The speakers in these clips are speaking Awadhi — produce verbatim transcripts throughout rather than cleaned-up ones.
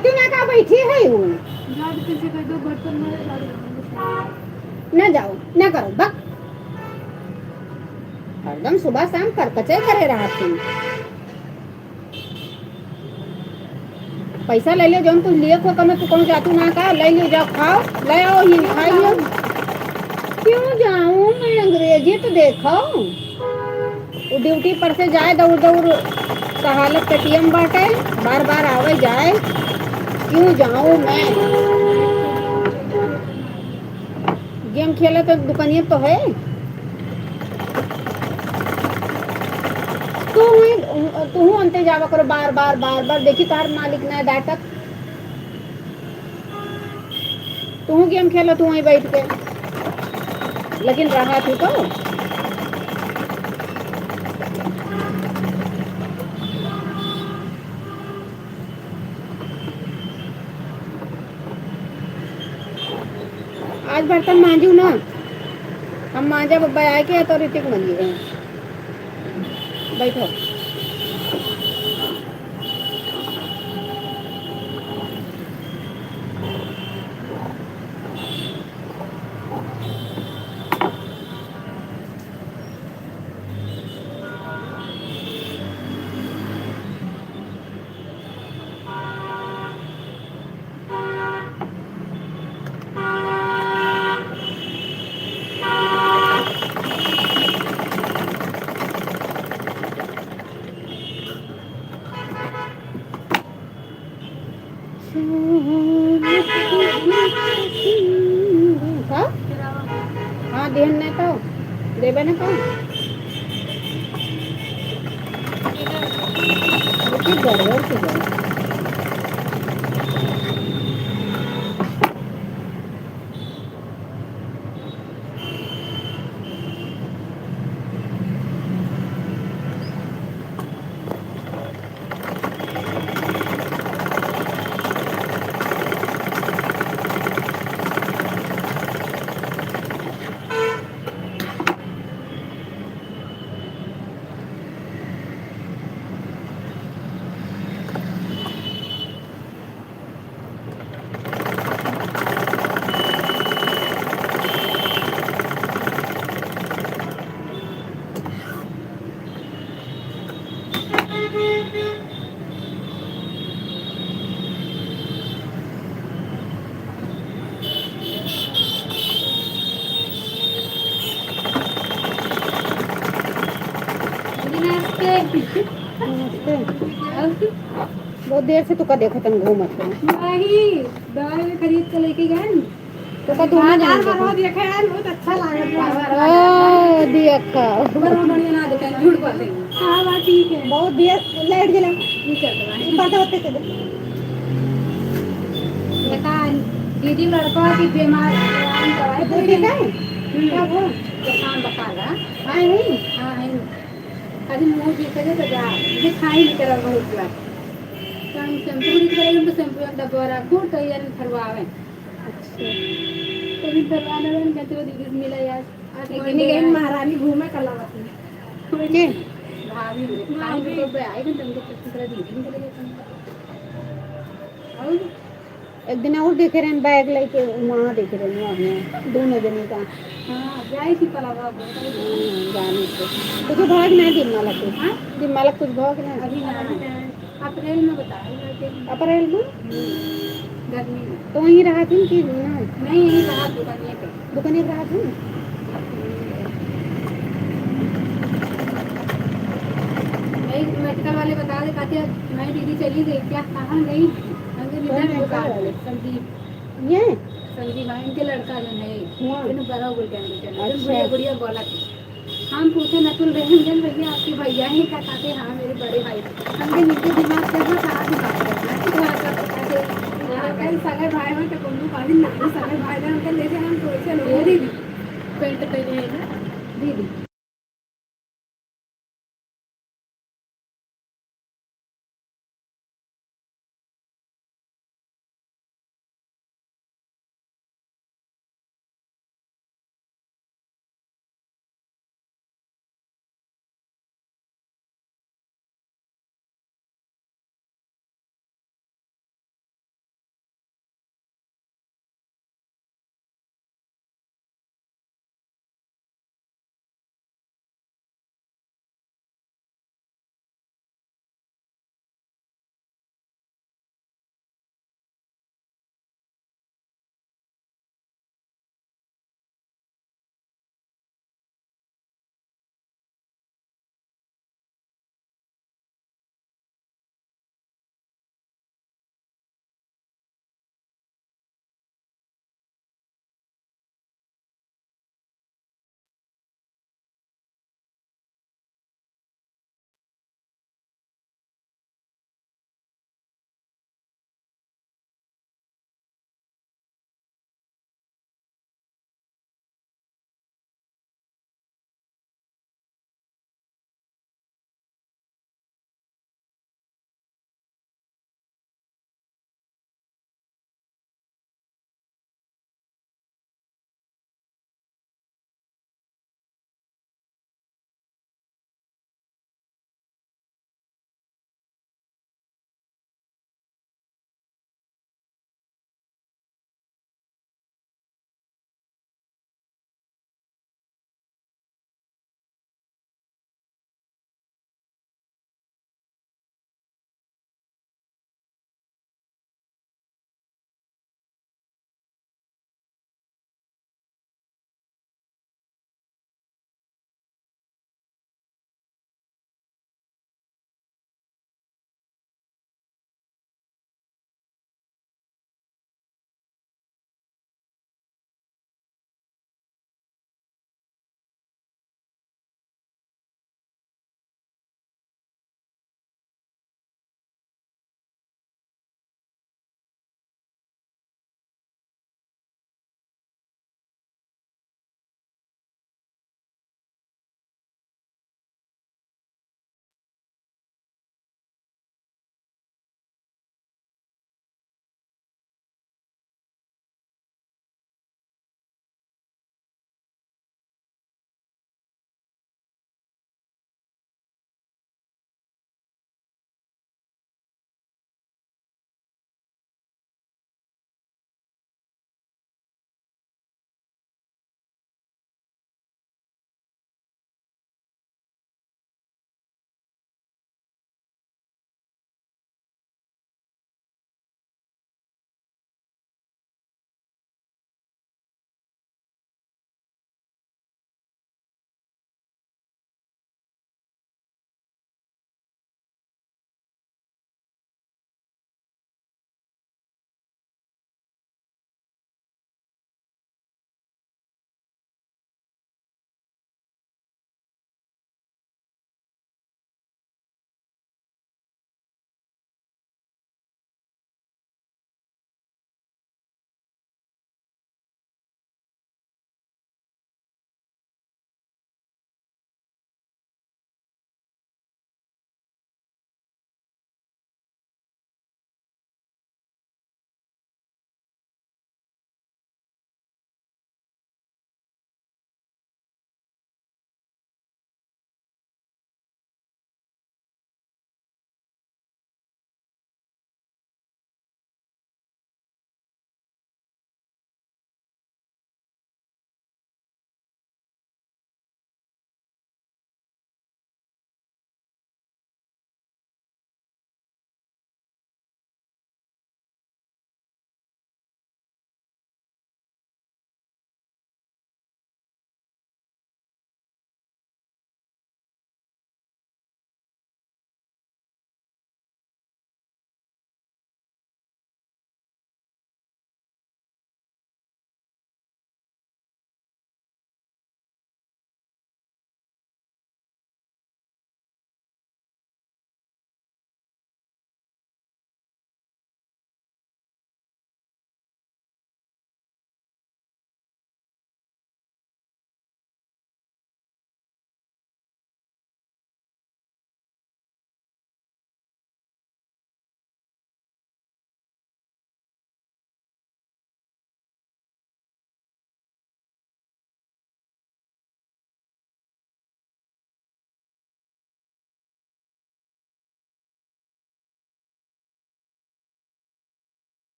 तू ना का बैठी है वो? जा, तो कैसे कर दो, बर्तन मारे, झाड़ू मारो। ना जाओ, ना करो, बक। हरदम सुबह शाम करकचे करे रहत हूँ। पैसा ले ले, जौन कुछ लिए खो कमे, तू कहूँ जातू ना का, ले लियो, जाओ, खाओ, ले आओ, ही खाई लियो। क्यों जाऊँ मैं, अंग्रेजी तो देखो। वो ड्यूटी पर से जाए दौड़ दौड़, कहालत पेटीएम बाटे, बार बार आवे जाए, क्यों जाऊँ मैं? गेम खेले तो दुकानिया तो है। तू ही, तू अंते जावा करो बार बार बार बार, देखी तार मालिक ना डांटत। तू गेम खेलो, तू वहीं बैठ के, लेकिन रहा तू तो। आज बर्तन मांजू ना, हम मांजा बब्बा आए के तो ऋतिक मंजी है। बैठो। का? हाँ, देहन नहीं तो देबे ना का? रुकी, गड़बड़ की गड़बड़। नमस्ते। नमस्ते। बहुत देर से तुका देखत हन घूमत हन। वही, दवाई खरीद के लेके गए न। तो का दोनों बाजार जने में रोज देखे हैं, बहुत अच्छा लागत बा। ओ, दिया का। पर वो बढ़िया ना देते हैं, झूठ बोलते हैं। हाँ, बात ठीक है। बहुत दिया, लाइट जला। ये चल रहा है। पर्दा होते चले। बता, दीदी लड़का की बीमार, आराम दवाई तो दे ठीक है? हम्म। क्या हुआ? तो काम बता रहा। हाँ, नहीं? हाँ, है। अरे मुँह ठीक है तो जा, ये खाई नहीं करा बहुत बार। काम शैम्पू नहीं करेगा तो शैम्पू का डब्बा रखो, तो ये फरवावे। अच्छा। तो भी फरवाने वाले कहते हो, दीदी से मिला यार। आज एक दिन गई महारानी घूमे कलावती। के? भाभी ने। भाभी। भाभी को बे-, आई दिन तुमको दूसरा दीदी ने बोले तुमको। और? एक दिन और देखे रहन बैग लेके, वहाँ देखे रहन, वहाँ, वहाँ, दोनों जने का। हाँ, जाए थी कलावा बोल। हाँ, जाने से। कुछ भाग ना दिमालक कुछ। हाँ? दिमालक कुछ भाग ना। अभी ना। अप्रैल में बताए जाते हैं। अप्रैल में? हम्म। गर्मी में। तो वहीं रहा थी कि ना? नहीं, यहीं रहा दुकानिया पे। दुकानिया पे रहा थी? वही मेडिकल वाले बता दे, कहते, "मैं दीदी चली गई क्या? कहाँ गई?" हम कहे, "निधन मेडिकल दुकान वाले? संदीप।" ये? संदीप, हाँ, इनके लड़का जो है, हाँ। इन्हें बड़ा बोल के हमको चला। अच्छा। गुड़िया, गुड़िया बोला थी। हम पूछे नकुल बहन, "जन भैया आपके भैया हैं क्या?" कहते, "हाँ, मेरे बड़े भाई।" हमके नीचे दिमाग से वो कहाँ दिमाग करना है? तो ऐसा पता है, हाँ, कल सगे भाई हो तो कुंडू पानी ना, सगे भाई ना, उनके लेके हम थोड़े से लोग दीदी। पेंट पहने हैं ना? दीदी।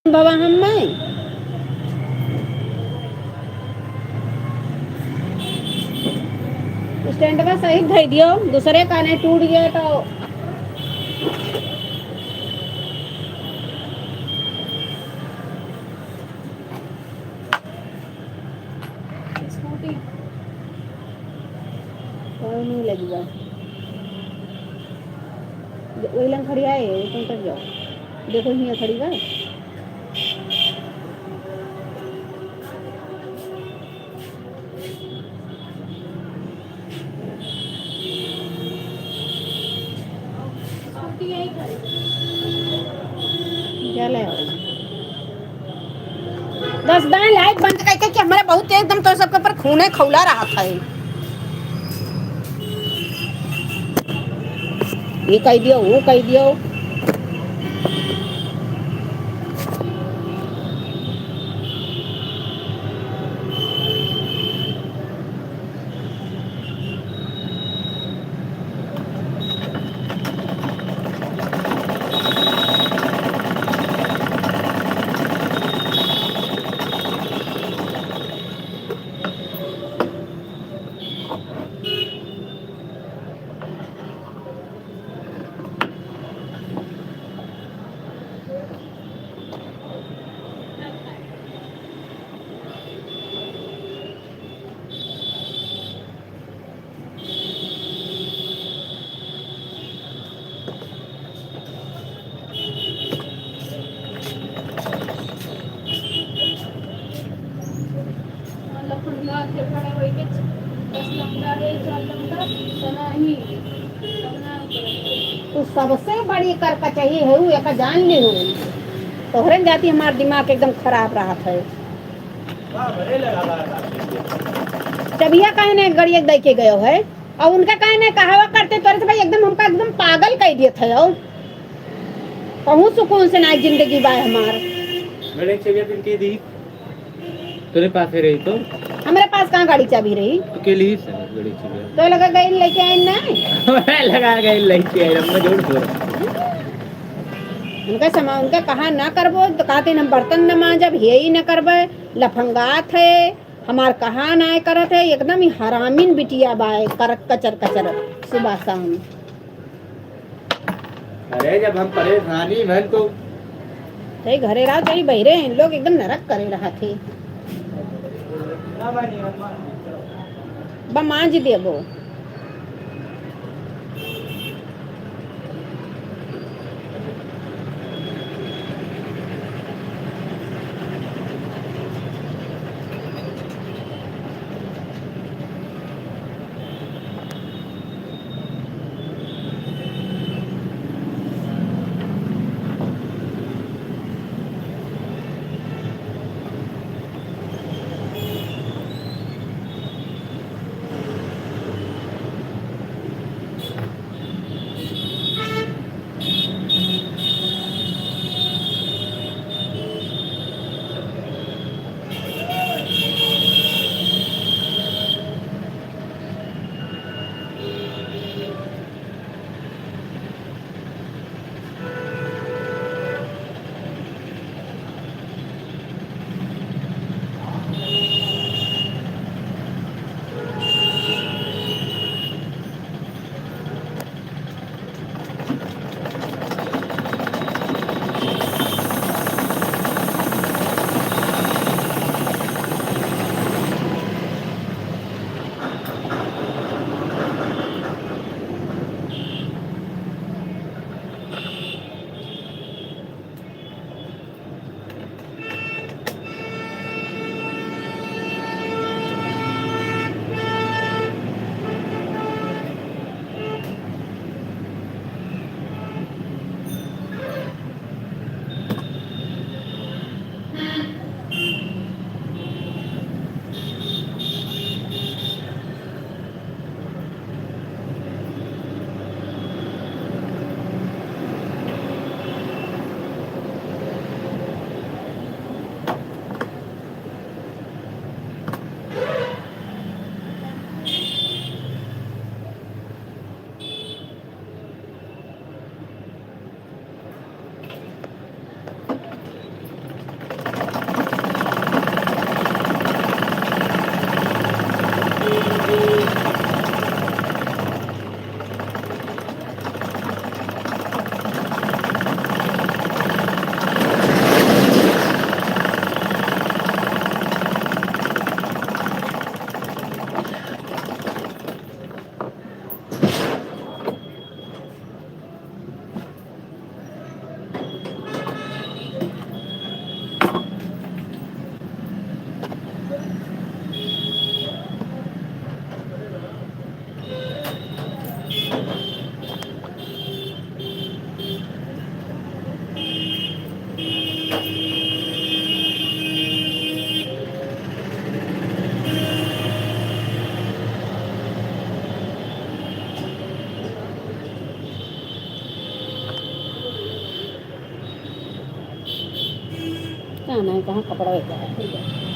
बाबा हम मैं स्टैंडवा सही धइ दियो, दूसरे का नहीं टूट गया तो। स्कूटी कोई नहीं लगी बा। वही लंग खड़ी आए, वही लंग खड़ी जाओ। देखो, हियाँ खड़ी बा। चले आओ। दस दाएं लाइट बंद करके कि हमारे बहुत एकदम तो सबके ऊपर खूने खौला रहा था। ये कह दियो, वो कह दियो। लफंगा के खड़ा होई के दस लफंगा है, चार लफंगा, तना ही, तना ही। तू सबसे बड़ी करकचही है, उ एका जान ली हूँ। तोहरे जाती हमार दिमाग एकदम खराब रहत है। चबिया काहे ने गड़िया दे के गयो है? और उनका काहे ने कहावा करते तोरे से भाई, एकदम हमका एकदम पागल कह दिए थे। और कहूँ सुकून से ना जिंदगी बाय हमार। गड़िया चबिया पिन के दी। तोरे पास ही रही तो? हमरे पास कहाँ गाड़ी चाबी रही? तो के लिए से गड़िया चबिया? तो लगा गई लेके आई ना? लगा गई लेके आई, हम जोड़ दो। उनका समा-, उनका कहा ना करबो, तो कहते हम बर्तन न मांजब, यही न करबे, लफंगात है, हमार कहा ना करत है, एकदम ही हरामीन बिटिया बाय, कर, कचर कचर सुबह शाम। अरे, जब हम परेशानी में तो ते घरे रहो, चाहे बहिरे हैं, लोग एकदम नरक करे रहा थे। बा मांज देबो। नहीं, कहाँ कपड़ा है?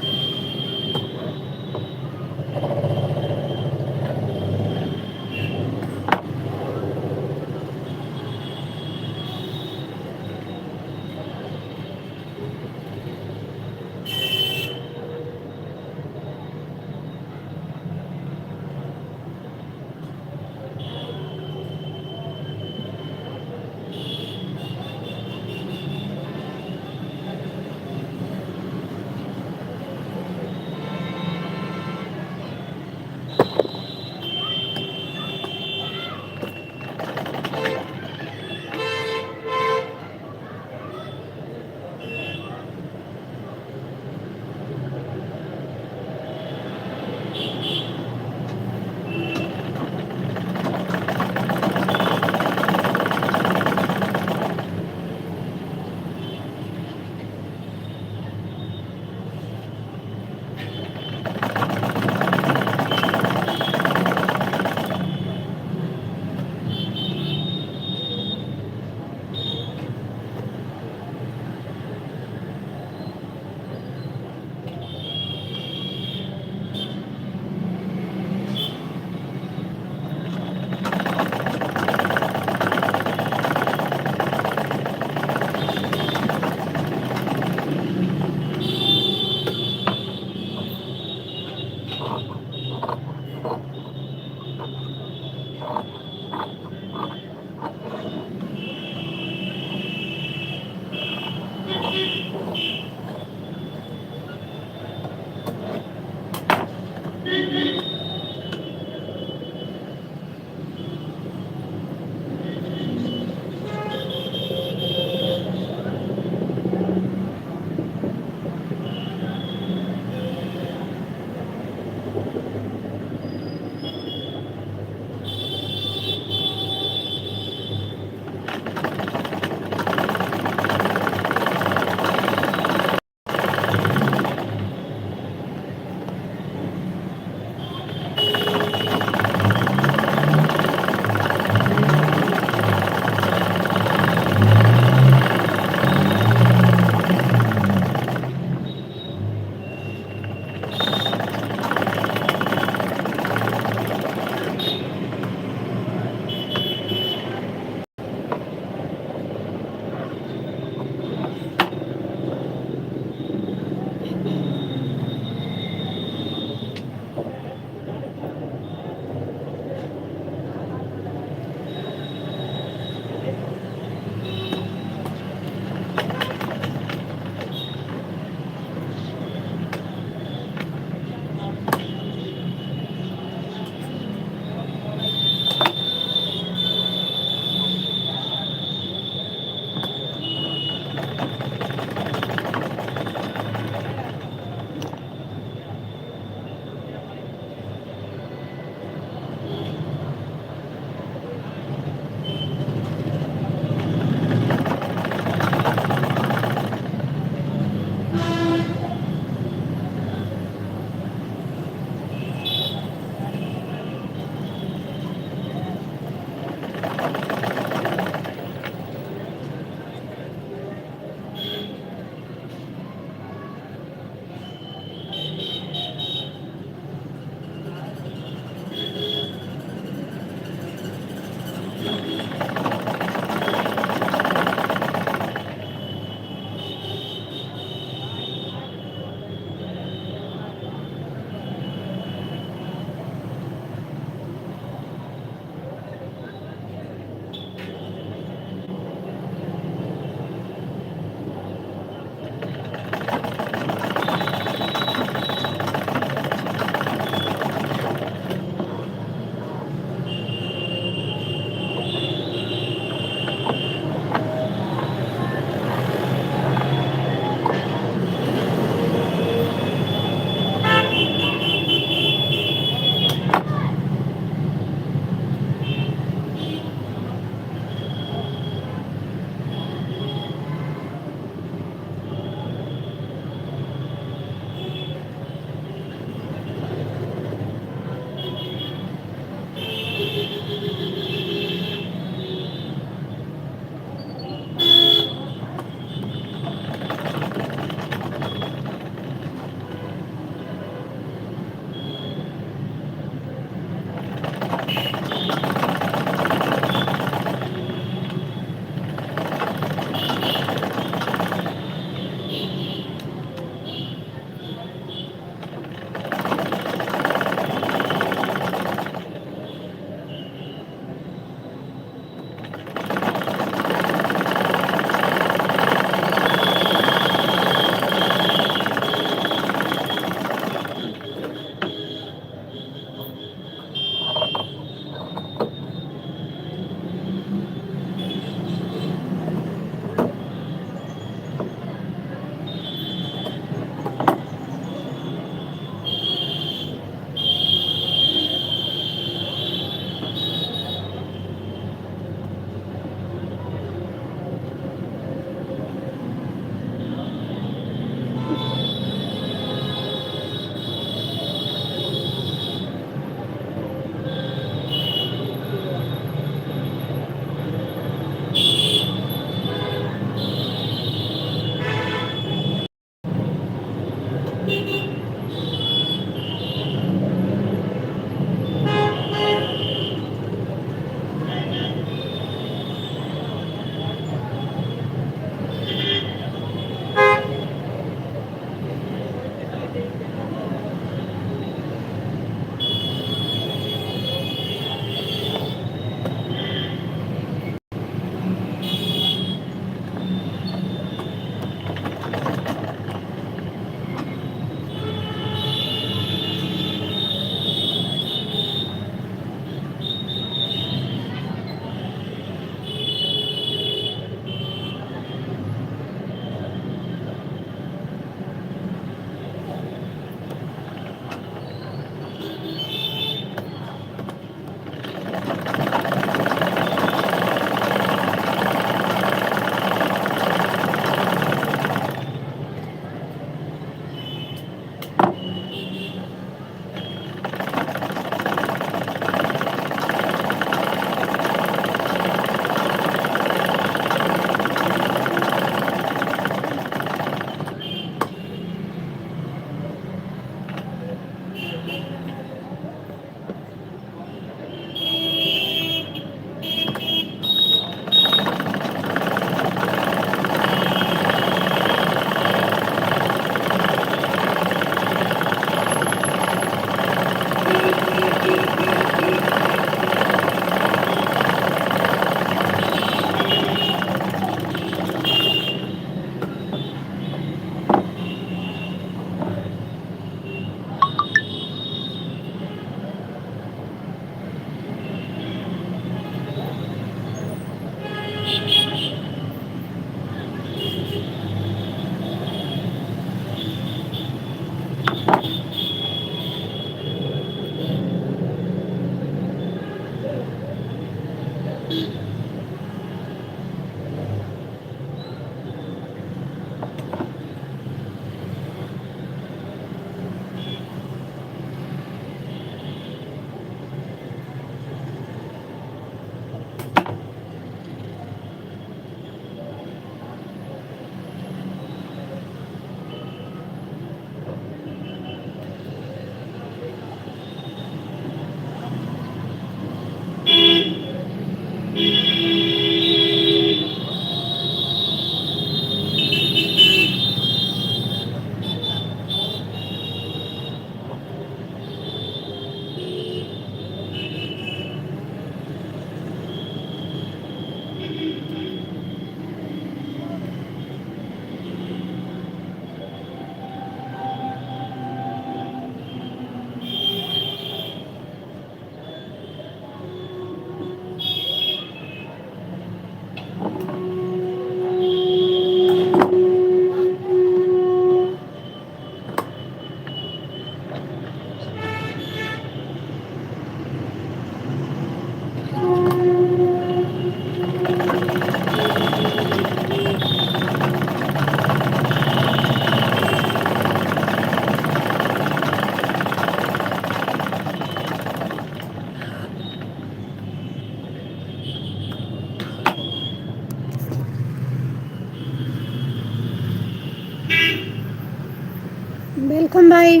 वेलकम भाई,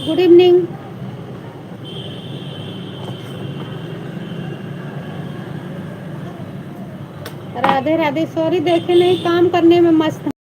गुड इवनिंग। राधे राधे। सॉरी, देखे नहीं, काम करने में मस्त हूँ।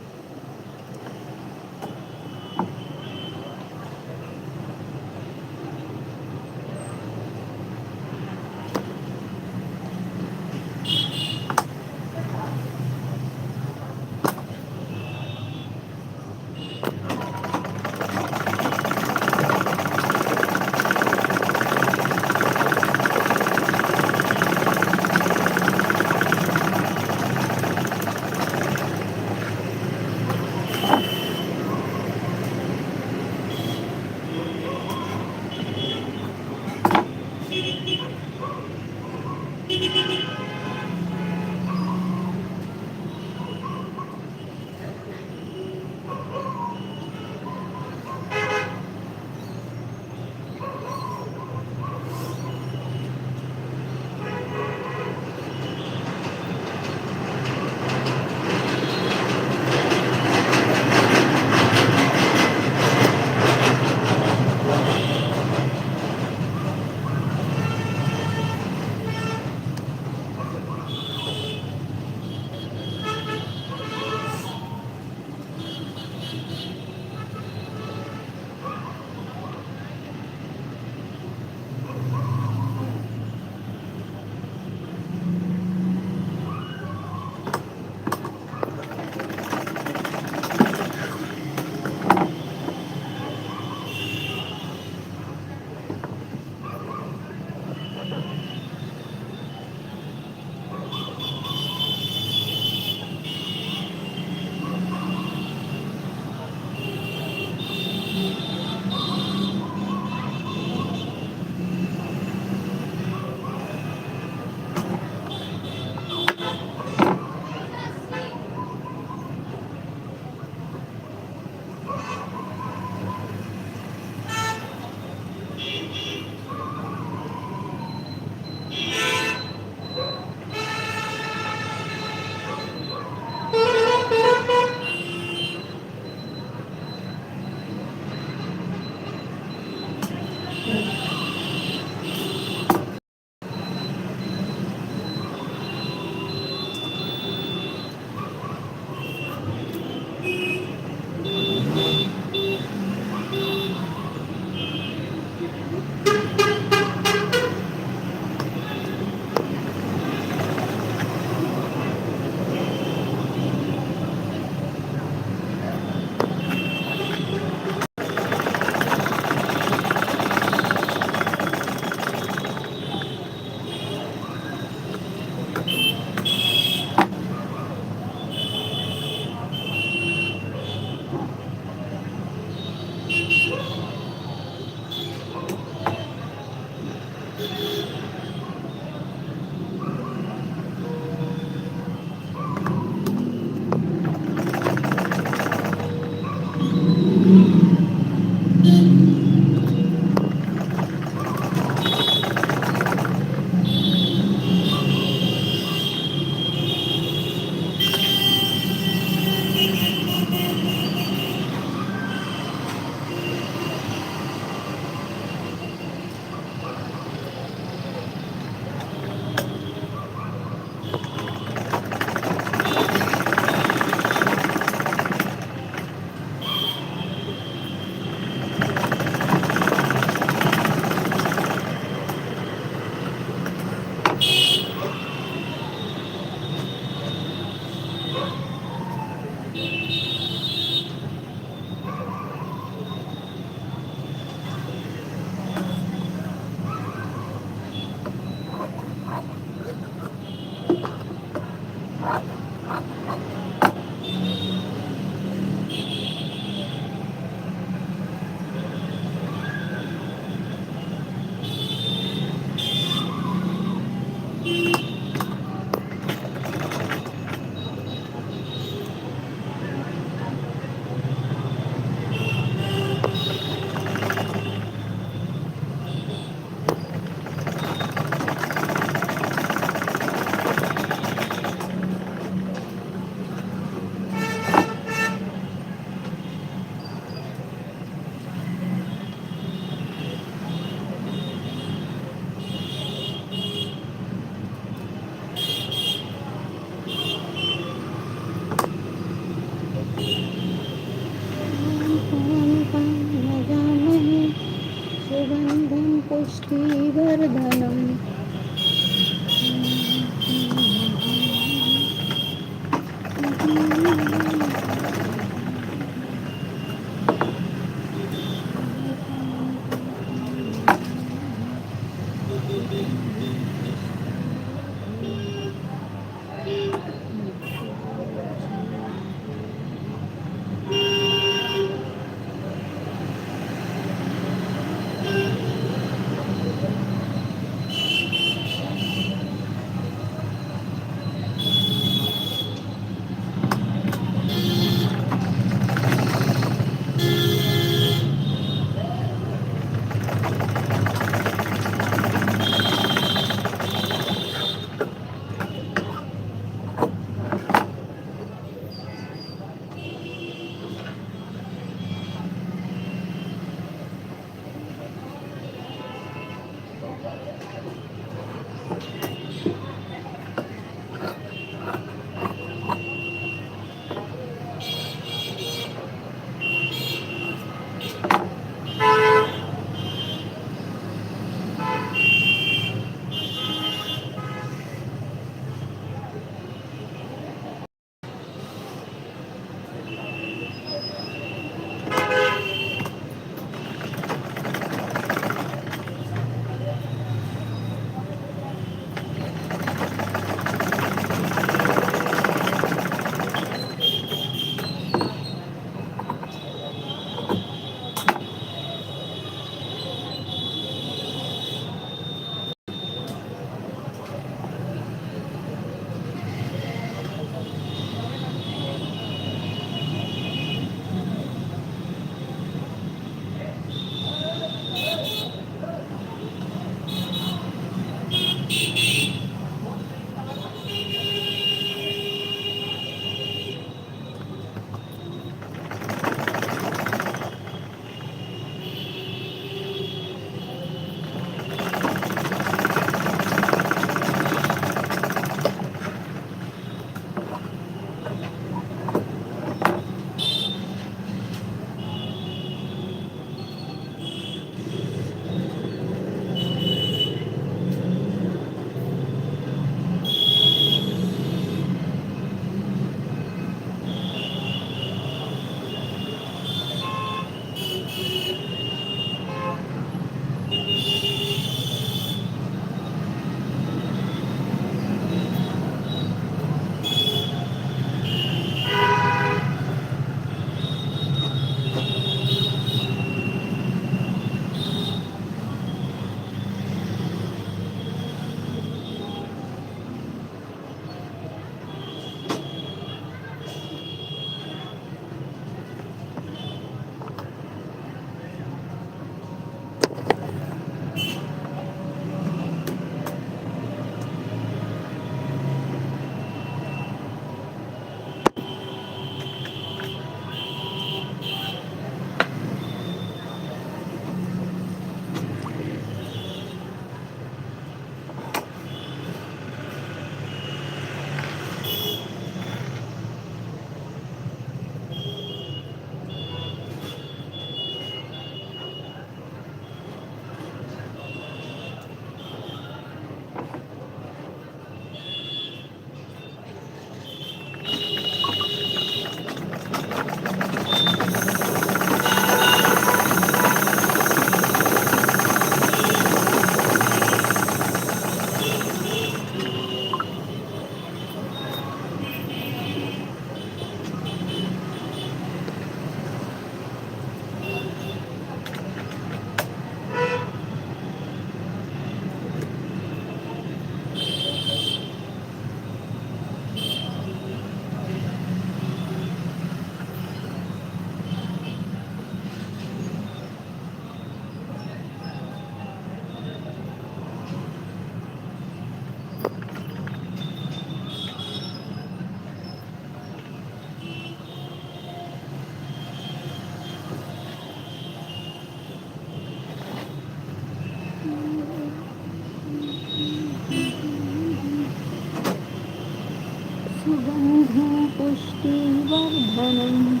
पुष्टिवर्धनम्।